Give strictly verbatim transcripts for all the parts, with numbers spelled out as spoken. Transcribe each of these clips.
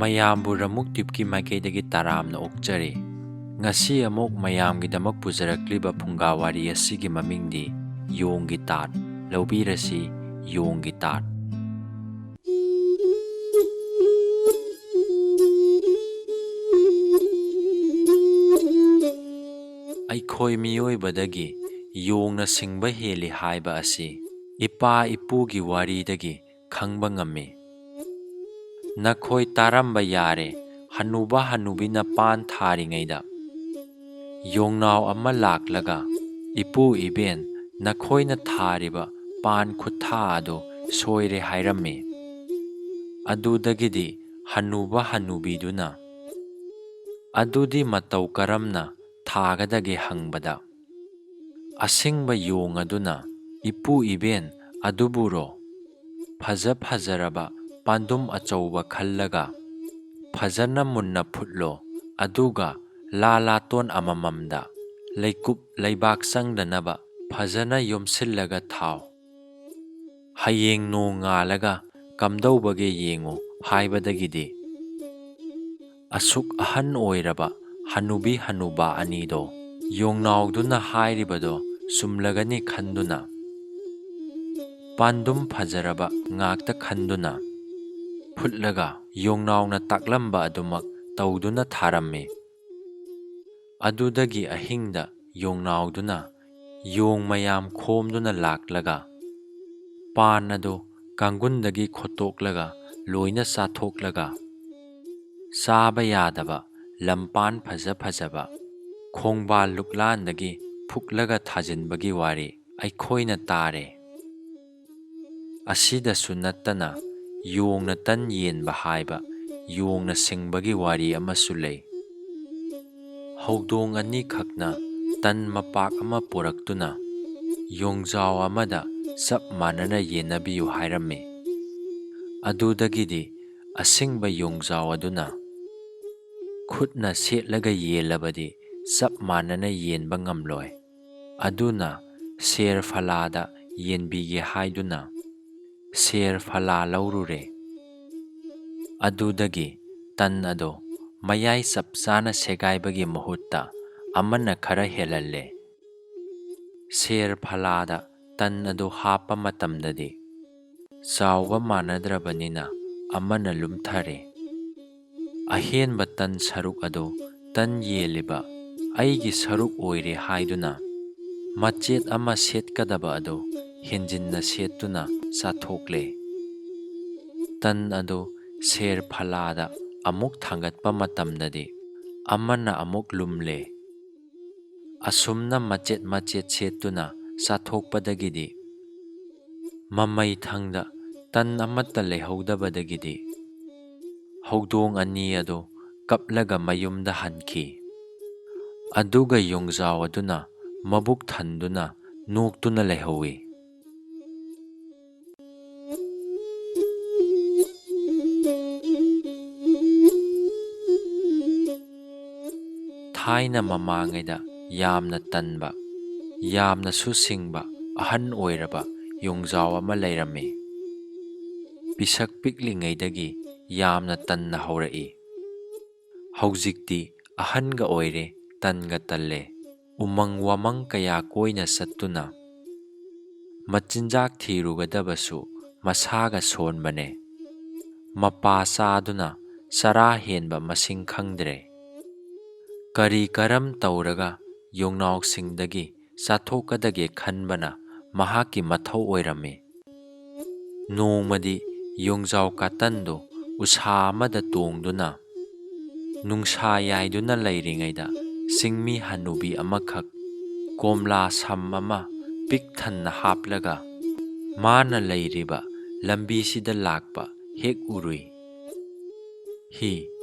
ꯃꯌꯥꯝꯕꯨ ꯔꯃꯨꯛ ꯇꯤꯞꯀꯤ ꯃꯥꯏꯀꯩꯗꯒꯤ ꯇꯔꯥꯝꯅ ꯑꯣꯛꯆꯔꯤ꯫ ꯉꯁꯤ ꯑꯃꯨꯛ ꯃꯌꯥꯝꯒꯤꯗꯃꯛ ꯄꯨꯖꯔꯛꯂꯤꯕ ꯐꯨꯡꯒꯥ ꯋꯥꯔꯤ ꯑꯁꯤꯒꯤ ꯃꯃꯤꯡꯗꯤ ꯌꯣꯡꯒꯤ ꯇꯥꯠ꯫ ꯂꯧꯕꯤꯔꯁꯤ ꯌꯣꯡꯒꯤ ꯇꯥꯠ꯫ ꯑꯩꯈꯣꯏ ꯃꯤꯑꯣꯏꯕꯗꯒꯤ ꯌꯣꯡꯅ ꯁꯤꯡꯕ ꯍꯦꯜꯂꯤ ꯍꯥꯏꯕ ꯑꯁꯤ ꯏꯄꯥ ꯏꯄꯨꯒꯤ ꯋꯥꯔꯤꯗꯒꯤ ꯈꯪꯕ ꯉꯝꯃꯤ꯫ ꯅꯈꯣꯏ ꯇꯥꯔꯝꯕ ꯌꯥꯔꯦ, ꯍꯅꯨꯕ ꯍꯅꯨꯕꯤꯅ ꯄꯥꯟ ꯊꯥꯔꯤꯉꯩꯗ ꯌꯣꯡꯅꯥꯎ ꯑꯃ ꯂꯥꯛꯂꯒ, "ꯏꯄꯨ ꯏꯕꯦꯟ, ꯅꯈꯣꯏꯅ ꯊꯥꯔꯤꯕ ꯄꯥꯟ ꯈꯨꯊꯥ ꯑꯗꯨ ꯁꯣꯏꯔꯦ" ꯍꯥꯏꯔꯝꯃꯤ꯫ ꯑꯗꯨꯗꯒꯤꯗꯤ ꯍꯅꯨꯕ ꯍꯅꯨꯕꯤꯗꯨꯅ, "ꯑꯗꯨꯗꯤ ꯃꯇꯧ ꯀꯔꯝꯅ ꯊꯥꯒꯗꯒꯦ?" ꯍꯪꯕꯗ, ꯑꯁꯤꯡꯕ ꯌꯣꯡ ꯑꯗꯨꯅ, "ꯏꯄꯨ ꯏꯕꯦꯟ, ꯑꯗꯨꯕꯨꯔꯣ? ꯐꯖ ꯐꯖꯔꯕ ꯄꯥꯟꯗꯨꯝ ꯑꯆꯧꯕ ꯈꯜꯂꯒ ꯐꯖꯅ ꯃꯨꯟꯅ ꯐꯨꯠꯂꯣ, ꯑꯗꯨꯒ ꯂꯥ ꯂꯥꯇꯣꯟ ꯑꯃꯃꯝꯗ ꯂꯩꯀꯨꯞ ꯂꯩꯕꯥꯛ ꯆꯪꯗꯅꯕ ꯐꯖꯅ ꯌꯣꯝꯁꯤꯜꯂꯒ ꯊꯥꯎ꯫ ꯍꯌꯦꯡ ꯅꯣꯡ ꯉꯥꯜꯂꯒ ꯀꯝꯗꯧꯕꯒꯦ ꯌꯦꯡꯉꯨ" ꯍꯥꯏꯕꯗꯒꯤꯗꯤ, ꯑꯁꯨꯛ ꯑꯍꯟ ꯑꯣꯏꯔꯕ ꯍꯅꯨꯕꯤ ꯍꯅꯨꯕꯥ ꯑꯅꯤꯗꯣ ꯌꯣꯡꯅꯥꯎꯗꯨꯅ ꯍꯥꯏꯔꯤꯕꯗꯣ ꯆꯨꯝꯂꯒꯅꯤ ꯈꯟꯗꯨꯅ, ꯄꯥꯟꯗꯨꯝ ꯐꯖꯔꯕ ꯉꯥꯛꯇ ꯈꯟꯗꯨꯅ ꯐꯨꯠꯂꯒ ꯌꯣꯡꯅꯥꯎꯅ ꯇꯥꯛꯂꯝꯕ ꯑꯗꯨꯃꯛ ꯇꯧꯗꯨꯅ ꯊꯥꯔꯝꯃꯤ꯫ ꯑꯗꯨꯗꯒꯤ ꯑꯍꯤꯡꯗ ꯌꯣꯡꯅꯥꯎꯗꯨꯅ ꯌꯣꯡ ꯃꯌꯥꯝ ꯈꯣꯝꯗꯨꯅ ꯂꯥꯛꯂꯒ, ꯄꯥꯟ ꯑꯗꯨ ꯀꯥꯡꯒꯨꯟꯗꯒꯤ ꯈꯣꯠꯇꯣꯛꯂꯒ ꯂꯣꯏꯅ ꯆꯥꯊꯣꯛꯂꯒ, ꯆꯥꯕ ꯌꯥꯗꯕ ꯂꯝꯄꯥꯟ ꯐꯖ ꯐꯖꯕ, ꯈꯣꯡꯕꯥꯜ ꯂꯨꯛꯂꯥꯟꯗꯒꯤ ꯐꯨꯛꯂꯒ ꯊꯥꯖꯤꯟꯕꯒꯤ ꯋꯥꯔꯤ ꯑꯩꯈꯣꯏꯅ ꯇꯥꯔꯦ꯫ ꯑꯁꯤꯗꯁꯨ ꯅꯠꯇꯅ, ꯌꯣꯡꯅ ꯇꯟ ꯌꯦꯟꯕ ꯍꯥꯏꯕ ꯌꯣꯡꯅ ꯁꯤꯡꯕꯒꯤ ꯋꯥꯔꯤ ꯑꯃꯁꯨ ꯂꯩ꯫ ꯍꯧꯗꯣꯡ ꯑꯅꯤꯈꯛꯅ ꯇꯟ ꯃꯄꯥꯛ ꯑꯃ ꯄꯨꯔꯛꯇꯨꯅ ꯌꯣꯡꯖꯥꯎ ꯑꯃꯗ ꯆꯞ ꯃꯥꯟꯅꯅ ꯌꯦꯟꯅꯕꯤꯌꯨ ꯍꯥꯏꯔꯝꯃꯤ꯫ ꯑꯗꯨꯗꯒꯤꯗꯤ ꯑꯁꯤꯡꯕ ꯌꯣꯡꯖꯥꯎ ꯑꯗꯨꯅ, "ꯈꯨꯠꯅ ꯁꯦꯠꯂꯒ ꯌꯦꯜꯂꯕꯗꯤ ꯆꯞ ꯃꯥꯟꯅꯅ ꯌꯦꯟꯕ ꯉꯝꯂꯣꯏ꯫ ꯑꯗꯨꯅ ꯁꯦꯔ ꯐꯂꯥꯗ ꯌꯦꯟꯕꯤꯒꯦ" ꯍꯥꯏꯗꯨꯅ ꯁꯦꯔ ꯐꯂꯥ ꯂꯧꯔꯨꯔꯦ꯫ ꯑꯗꯨꯗꯒꯤ ꯇꯟ ꯑꯗꯨ ꯃꯌꯥꯏ ꯆꯞ ꯆꯥꯅ ꯁꯦꯒꯥꯏꯕꯒꯤ ꯃꯍꯨꯠꯇ ꯑꯃꯅ ꯈꯔ ꯍꯦꯜꯍꯜꯂꯦ꯫ ꯁꯦꯔ ꯐꯂꯥꯗ ꯇꯟ ꯑꯗꯨ ꯍꯥꯞꯄ ꯃꯇꯝꯗꯗꯤ, ꯆꯥꯎꯕ ꯃꯥꯟꯅꯗ꯭ꯔꯕꯅꯤꯅ ꯑꯃꯅ ꯂꯨꯝꯊꯔꯦ꯫ ꯑꯍꯦꯟꯕ ꯇꯟ ꯁꯔꯨꯛ ꯑꯗꯨ ꯇꯟ ꯌꯦꯜꯂꯤꯕ ꯑꯩꯒꯤ ꯁꯔꯨꯛ ꯑꯣꯏꯔꯦ ꯍꯥꯏꯗꯨꯅ, ꯃꯆꯦꯠ ꯑꯃ ꯁꯦꯠꯀꯗꯕ ꯑꯗꯨ ꯍꯦꯟꯖꯤꯟꯅ ꯁꯦꯠꯇꯨꯅ ꯆꯥꯊꯣꯛꯂꯦ꯫ ꯇꯟ ꯑꯗꯨ ꯁꯦꯔ ꯐꯂꯥꯗ ꯑꯃꯨꯛ ꯊꯥꯡꯒꯠꯄ ꯃꯇꯝꯗꯗꯤ, ꯑꯃꯅ ꯑꯃꯨꯛ ꯂꯨꯝꯂꯦ꯫ ꯑꯁꯨꯝꯅ ꯃꯆꯦꯠ ꯃꯆꯦꯠ ꯁꯦꯠꯇꯨꯅ ꯆꯥꯊꯣꯛꯄꯗꯒꯤꯗꯤ, ꯃꯃꯩ ꯊꯪꯗ ꯇꯟ ꯑꯃꯠꯇ ꯂꯩꯍꯧꯗꯕꯗꯒꯤꯗꯤ, ꯍꯧꯗꯣꯡ ꯑꯅꯤ ꯑꯗꯨ ꯀꯞꯂꯒ ꯃꯌꯨꯝꯗ ꯍꯟꯈꯤ꯫ ꯑꯗꯨꯒ ꯌꯣꯡꯖꯥꯎ ꯑꯗꯨꯅ ꯃꯕꯨꯛ ꯊꯟꯗꯨꯅ ꯅꯣꯛꯇꯨꯅ ꯂꯩꯍꯧꯏ꯫ ꯊꯥꯏꯅ ꯃꯃꯥꯡꯉꯩꯗ ꯌꯥꯝꯅ ꯇꯟꯕ, ꯌꯥꯝꯅꯁꯨ ꯁꯤꯡꯕ ꯑꯍꯟ ꯑꯣꯏꯔꯕ ꯌꯣꯡꯖꯥꯎ ꯑꯃ ꯂꯩꯔꯝꯃꯤ꯫ ꯄꯤꯁꯛ ꯄꯤꯛꯂꯤꯉꯩꯗꯒꯤ ꯌꯥꯝꯅ ꯇꯟꯅ ꯍꯧꯔꯛꯏ꯫ ꯍꯧꯖꯤꯛꯇꯤ ꯑꯍꯟꯒ ꯑꯣꯏꯔꯦ, ꯇꯟꯒ ꯇꯜꯂꯦ꯫ ꯎꯃꯪ ꯋꯥꯃꯪ ꯀꯌꯥ ꯀꯣꯏꯅ ꯆꯠꯇꯨꯅ ꯃꯆꯤꯟꯖꯥꯛ ꯊꯤꯔꯨꯒꯗꯕꯁꯨ ꯃꯁꯥꯒ ꯁꯣꯟꯕꯅꯦ꯫ ꯃꯄꯥ ꯆꯥꯗꯨꯅ ꯆꯔꯥ ꯍꯦꯟꯕ ꯃꯁꯤꯡ ꯈꯪꯗ꯭ꯔꯦ꯫ ꯀꯔꯤ ꯀꯔꯝ ꯇꯧꯔꯒ ꯌꯣꯡꯅꯥꯎꯁꯤꯡꯗꯒꯤ ꯆꯥꯊꯣꯛꯀꯗꯒꯦ ꯈꯟꯕꯅ ꯃꯍꯥꯛꯀꯤ ꯃꯊꯧ ꯑꯣꯏꯔꯝꯃꯤ꯫ ꯅꯣꯡꯃꯗꯤ ꯌꯣꯡꯖꯥꯎ ꯀꯥꯇꯟꯗꯨ ꯎꯁꯥ ꯑꯃꯗ ꯇꯣꯡꯗꯨꯅ ꯅꯨꯡꯁꯥ ꯌꯥꯏꯗꯨꯅ ꯂꯩꯔꯤꯉꯩꯗ, ꯆꯤꯡꯃꯤ ꯍꯅꯨꯕꯤ ꯑꯃꯈꯛ ꯀꯣꯝꯂꯥ ꯁꯝ ꯑꯃ ꯄꯤꯛ ꯊꯟꯅ ꯍꯥꯞꯂꯒ ꯃꯥꯅ ꯂꯩꯔꯤꯕ ꯂꯝꯕꯤꯁꯤꯗ ꯂꯥꯛꯄ ꯍꯦꯛ ꯎꯔꯨꯏ꯫ "ꯍꯤ,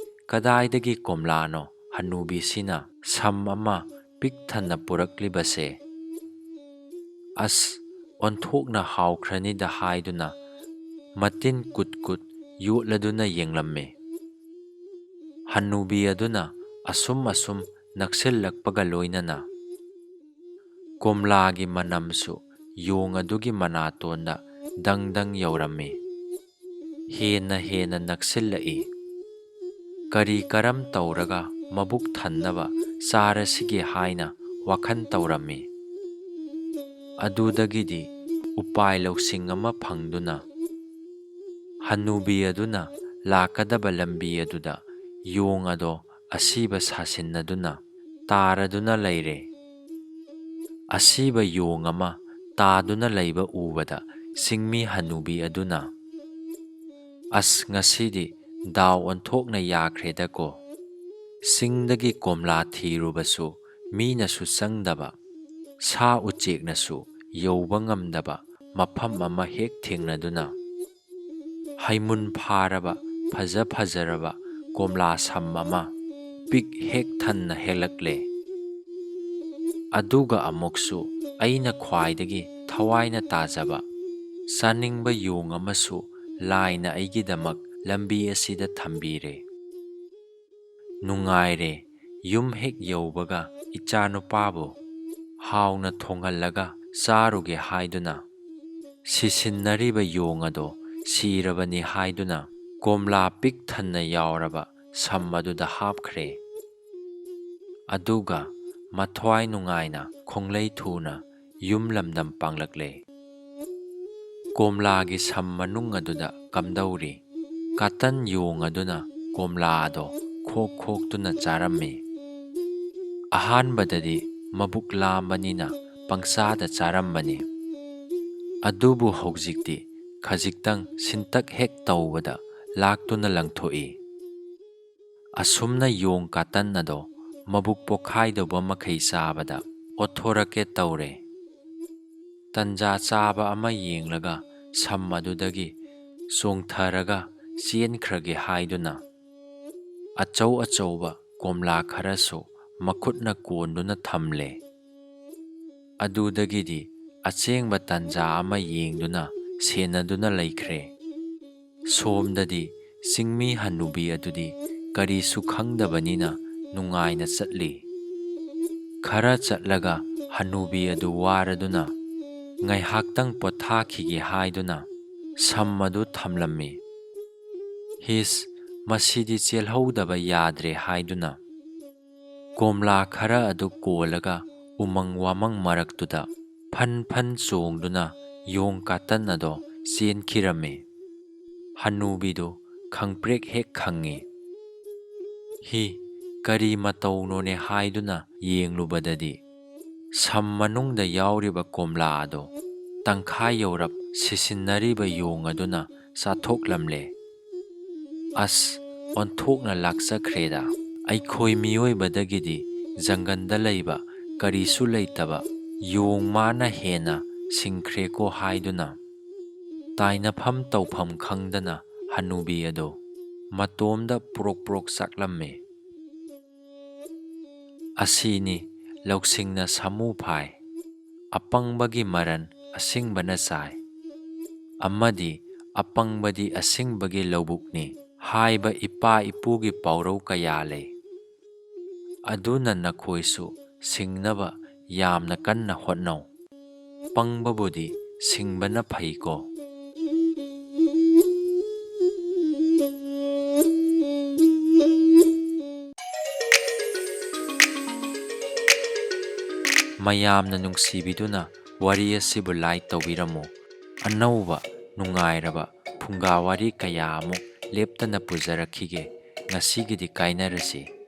ꯀꯗꯥꯏꯗꯒꯤ ꯀꯣꯝꯂꯥꯅꯣ ꯍꯅꯨꯕꯤꯁꯤꯅ ꯁꯝ ꯑꯃ ꯄꯤꯛ ꯊꯟꯅ ꯄꯨꯔꯛꯂꯤꯕꯁꯦ? ꯑꯁ, ꯑꯣꯟꯊꯣꯛꯅ ꯍꯥꯎꯈ꯭ꯔꯅꯤꯗ" ꯍꯥꯏꯗꯨꯅ ꯃꯇꯤꯟ ꯀꯨꯠ ꯀꯨꯠ ꯌꯣꯠꯂꯗꯨꯅ ꯌꯦꯡꯂꯝꯃꯤ꯫ ꯍꯅꯨꯕꯤ ꯑꯗꯨꯅ ꯑꯁꯨꯝ ꯑꯁꯨꯝ ꯅꯛꯁꯤꯜꯂꯛꯄꯒ ꯂꯣꯏꯅꯅ ꯀꯣꯝꯂꯥꯒꯤ ꯃꯅꯝꯁꯨ ꯌꯣꯡ ꯑꯗꯨꯒꯤ ꯃꯅꯥꯇꯣꯟꯗ ꯗꯪ ꯗꯪ ꯌꯧꯔꯝꯃꯤ꯫ ꯍꯦꯟꯅ ꯍꯦꯟꯅ ꯅꯛꯁꯤꯜꯂꯛꯏ꯫ ꯀꯔꯤ ꯀꯔꯝ ꯇꯧꯔꯒ ꯃꯕꯨꯛ ꯊꯟꯅꯕ ꯆꯥꯔꯁꯤꯒꯦ ꯍꯥꯏꯅ ꯋꯥꯈꯜ ꯇꯧꯔꯝꯃꯤ꯫ ꯑꯗꯨꯗꯒꯤꯗꯤ ꯎꯄꯥꯏ ꯂꯧꯁꯤꯡ ꯑꯃ ꯐꯪꯗꯨꯅ, ꯍꯅꯨꯕꯤ ꯑꯗꯨꯅ ꯂꯥꯛꯀꯗꯕ ꯂꯝꯕꯤ ꯑꯗꯨꯗ ꯌꯣꯡ ꯑꯗꯣ ꯑꯁꯤꯕ ꯁꯥꯁꯤꯟꯅꯗꯨꯅ ꯇꯥꯔꯗꯨꯅ ꯂꯩꯔꯦ꯫ ꯑꯁꯤꯕ ꯌꯣꯡ ꯑꯃ ꯇꯥꯗꯨꯅ ꯂꯩꯕ ꯎꯕꯗ ꯆꯤꯡꯃꯤ ꯍꯅꯨꯕꯤ ꯑꯗꯨꯅ, "ꯑꯁ, ꯉꯁꯤꯗꯤ ꯗꯥꯎ ꯑꯣꯟꯊꯣꯛꯅ ꯌꯥꯈ꯭ꯔꯦꯗꯀꯣ꯫ ꯆꯤꯡꯗꯒꯤ ꯀꯣꯝꯂꯥ ꯊꯤꯔꯨꯕꯁꯨ ꯃꯤꯅꯁꯨ ꯆꯪꯗꯕ, ꯁꯥ ꯎꯆꯦꯛꯅꯁꯨ ꯌꯧꯕ ꯉꯝꯗꯕ ꯃꯐꯝ ꯑꯃ ꯍꯦꯛ ꯊꯦꯡꯅꯗꯨꯅ, ꯍꯩꯃꯨꯟ ꯐꯥꯔꯕ ꯐꯖ ꯐꯖꯔꯕ ꯀꯣꯝꯂꯥ ꯁꯝ ꯑꯃ ꯄꯤꯛ ꯍꯦꯛ ꯊꯟꯅ ꯍꯦꯛꯂꯛꯂꯦ꯫ ꯑꯗꯨꯒ ꯑꯃꯨꯛꯁꯨ ꯑꯩꯅ ꯈ꯭ꯋꯥꯏꯗꯒꯤ ꯊꯋꯥꯏꯅ ꯇꯥꯖꯕ, ꯆꯥꯅꯤꯡꯕ ꯌꯣꯡ ꯑꯃꯁꯨ ꯂꯥꯏꯅ ꯑꯩꯒꯤꯗꯃꯛ ꯂꯝꯕꯤ ꯑꯁꯤꯗ ꯊꯝꯕꯤꯔꯦ꯫ ꯅꯨꯡꯉꯥꯏꯔꯦ, ꯌꯨꯝ ꯍꯦꯛ ꯌꯧꯕꯒ ꯏꯆꯥꯅꯨꯄꯥꯕꯨ ꯍꯥꯎꯅ ꯊꯣꯡꯍꯜꯂꯒ ꯆꯥꯔꯨꯒꯦ ꯍꯥꯏꯗꯨꯅ, ꯁꯤꯁꯤꯟꯅꯔꯤꯕ ꯌꯣꯡ ꯑꯗꯣ ꯁꯤꯔꯕꯅꯤ ꯍꯥꯏꯗꯨꯅ ꯀꯣꯝꯂꯥ ꯄꯤꯛ ꯊꯟꯅ ꯌꯥꯎꯔꯕ ꯁꯝ ꯑꯗꯨꯗ ꯍꯥꯞꯈ꯭ꯔꯦ꯫ ꯑꯗꯨꯒ ꯃꯊ꯭ꯋꯥꯏ ꯅꯨꯡꯉꯥꯏꯅ ꯈꯣꯡꯂꯩ ꯊꯨꯅ ꯌꯨꯝ ꯂꯝꯗꯝ ꯄꯥꯡꯂꯛꯂꯦ꯫ ꯀꯣꯝꯂꯥꯒꯤ ꯁꯝ ꯃꯅꯨꯡ ꯑꯗꯨꯗ ꯀꯝꯗꯧꯔꯤ꯫ ꯀꯥꯇꯟ ꯌꯣꯡ ꯑꯗꯨꯅ ꯀꯣꯝꯂꯥ ꯑꯗꯣ ꯈꯣꯛ ꯈꯣꯛꯇꯨꯅ ꯆꯥꯔꯝꯃꯤ꯫ ꯑꯍꯥꯟꯕꯗꯗꯤ ꯃꯕꯨꯛ ꯂꯥꯝꯕꯅꯤꯅ ꯄꯪꯆꯥꯗ ꯆꯥꯔꯝꯕꯅꯤ꯫ ꯑꯗꯨꯕꯨ ꯍꯧꯖꯤꯛꯇꯤ ꯈꯖꯤꯛꯇꯪ ꯁꯤꯟꯇꯛ ꯍꯦꯛ ꯇꯧꯕꯗ ꯂꯥꯛꯇꯨꯅ ꯂꯪꯊꯣꯛꯏ꯫ ꯑꯁꯨꯝꯅ ꯌꯣꯡ ꯀꯥꯇꯟ ꯑꯗꯣ ꯃꯕꯨꯛ ꯄꯣꯛꯈꯥꯏꯗꯧꯕ ꯃꯈꯩ ꯆꯥꯕꯗ ꯑꯣꯠꯊꯣꯔꯛꯀꯦ ꯇꯧꯔꯦ꯫ ꯇꯟꯖꯥ ꯆꯥꯕ ꯑꯃ ꯌꯦꯡꯂꯒ ꯁꯝ ꯑꯗꯨꯗꯒꯤ ꯆꯣꯡꯊꯔꯒ ꯆꯦꯟꯈ꯭ꯔꯒꯦ ꯍꯥꯏꯗꯨꯅ ꯑꯆꯧ ꯑꯆꯧꯕ ꯀꯣꯝꯂꯥ ꯈꯔꯁꯨ ꯃꯈꯨꯠꯅ ꯀꯣꯟꯗꯨꯅ ꯊꯝꯂꯦ꯫ ꯑꯗꯨꯗꯒꯤꯗꯤ ꯑꯆꯦꯡꯕ ꯇꯟꯖꯥ ꯑꯃ ꯌꯦꯡꯗꯨꯅ ꯁꯦꯟꯅꯗꯨꯅ ꯂꯩꯈ꯭ꯔꯦ꯫ ꯁꯣꯝꯗꯗꯤ ꯆꯤꯡꯃꯤ ꯍꯅꯨꯕꯤ ꯑꯗꯨꯗꯤ ꯀꯔꯤꯁꯨ ꯈꯪꯗꯕꯅꯤꯅ ꯅꯨꯡꯉꯥꯏꯅ ꯆꯠꯂꯤ꯫ ꯈꯔ ꯆꯠꯂꯒ ꯍꯅꯨꯕꯤ ꯑꯗꯨ ꯋꯥꯔꯗꯨꯅ ꯉꯥꯏꯍꯥꯛꯇꯪ ꯄꯣꯊꯥꯈꯤꯒꯦ ꯍꯥꯏꯗꯨꯅ ꯁꯝ ꯑꯗꯨ ꯊꯝꯂꯝꯃꯤ꯫ ꯍꯤꯁ, ꯃꯁꯤꯗꯤ ꯆꯦꯜꯍꯧꯗꯕ ꯌꯥꯗ꯭ꯔꯦ ꯍꯥꯏꯗꯨꯅ ꯀꯣꯝꯂꯥ ꯈꯔ ꯑꯗꯨ ꯀꯣꯜꯂꯒ ꯎꯃꯪ ꯋꯥꯃꯪ ꯃꯔꯛꯇꯨꯗ ꯐꯟ ꯐꯟ ꯆꯣꯡꯗꯨꯅ ꯌꯣꯡ ꯀꯥꯇꯟ ꯑꯗꯣ ꯆꯦꯟꯈꯤꯔꯝꯃꯤ꯫ ꯍꯅꯨꯕꯤꯗꯨ ꯈꯪꯄ꯭ꯔꯦꯛ ꯍꯦꯛ ꯈꯪꯉꯤ꯫ "ꯍꯤ, ꯀꯔꯤ ꯃꯇꯧꯅꯣꯅꯦ?" ꯍꯥꯏꯗꯨꯅ ꯌꯦꯡꯂꯨꯕꯗꯗꯤ ꯁꯝ ꯃꯅꯨꯡꯗ ꯌꯥꯎꯔꯤꯕ ꯀꯣꯝꯂꯥ ꯑꯗꯣ ꯇꯪꯈꯥꯏ ꯌꯧꯔꯞ ꯁꯤꯁꯤꯟꯅꯔꯤꯕ ꯌꯣꯡ ꯑꯗꯨꯅ ꯆꯥꯊꯣꯛꯂꯝꯂꯦ꯫ "ꯑꯁ, ꯑꯣꯟꯊꯣꯛꯅ ꯂꯥꯛꯆꯈ꯭ꯔꯦꯗ꯫ ꯑꯩꯈꯣꯏ ꯃꯤꯑꯣꯏꯕꯗꯒꯤꯗꯤ ꯖꯪꯒꯟꯗ ꯂꯩꯕ ꯀꯔꯤꯁꯨ ꯂꯩꯇꯕ ꯌꯣꯡ ꯃꯥꯅ ꯍꯦꯟꯅ ꯁꯤꯡꯈ꯭ꯔꯦꯀꯣ" ꯍꯥꯏꯗꯨꯅ ꯇꯥꯏꯅꯐꯝ ꯇꯧꯐꯝ ꯈꯪꯗꯅ ꯍꯅꯨꯕꯤ ꯑꯗꯣ ꯃꯇꯣꯝꯗ ꯄ꯭ꯔꯣꯛ ꯄ꯭ꯔꯣꯛ ꯆꯥꯛꯂꯝꯃꯤ꯫ "ꯑꯁꯤꯅꯤ ꯂꯧꯁꯤꯡꯅ ꯁꯥꯃꯨ ꯐꯥꯏ, ꯑꯄꯪꯕꯒꯤ ꯃꯔꯟ ꯑꯁꯤꯡꯕꯅ ꯆꯥꯏ, ꯑꯃꯗꯤ ꯑꯄꯪꯕꯗꯤ ꯑꯁꯤꯡꯕꯒꯤ ꯂꯧꯕꯨꯛꯅꯤ" ꯍꯥꯏꯕ ꯏꯄꯥ ꯏꯄꯨꯒꯤ ꯄꯥꯎꯔꯧ ꯀꯌꯥ ꯂꯩ꯫ ꯑꯗꯨꯅ ꯅꯈꯣꯏꯁꯨ ꯁꯤꯡꯅꯕ ꯌꯥꯝꯅ ꯀꯟꯅ ꯍꯣꯠꯅꯧ꯫ ꯄꯪꯕꯕꯨꯗꯤ ꯁꯤꯡꯕꯅ ꯐꯩꯀꯣ꯫ ꯃꯌꯥꯝꯅ ꯅꯨꯡꯁꯤꯕꯤꯗꯨꯅ ꯋꯥꯔꯤ ꯑꯁꯤꯕꯨ like ꯇꯧꯕꯤꯔꯝꯃꯨ꯫ ꯑꯅꯧꯕ ꯅꯨꯡꯉꯥꯏꯔꯕ ꯐꯨꯡꯒꯥ ꯋꯥꯔꯤ ꯀꯌꯥ ꯑꯃꯨꯛ ꯂꯦꯞꯇꯅ ꯄꯨꯖꯔꯛꯈꯤꯒꯦ꯫ ꯉꯁꯤꯒꯤꯗꯤ ꯀꯥꯏꯅꯔꯁꯤ꯫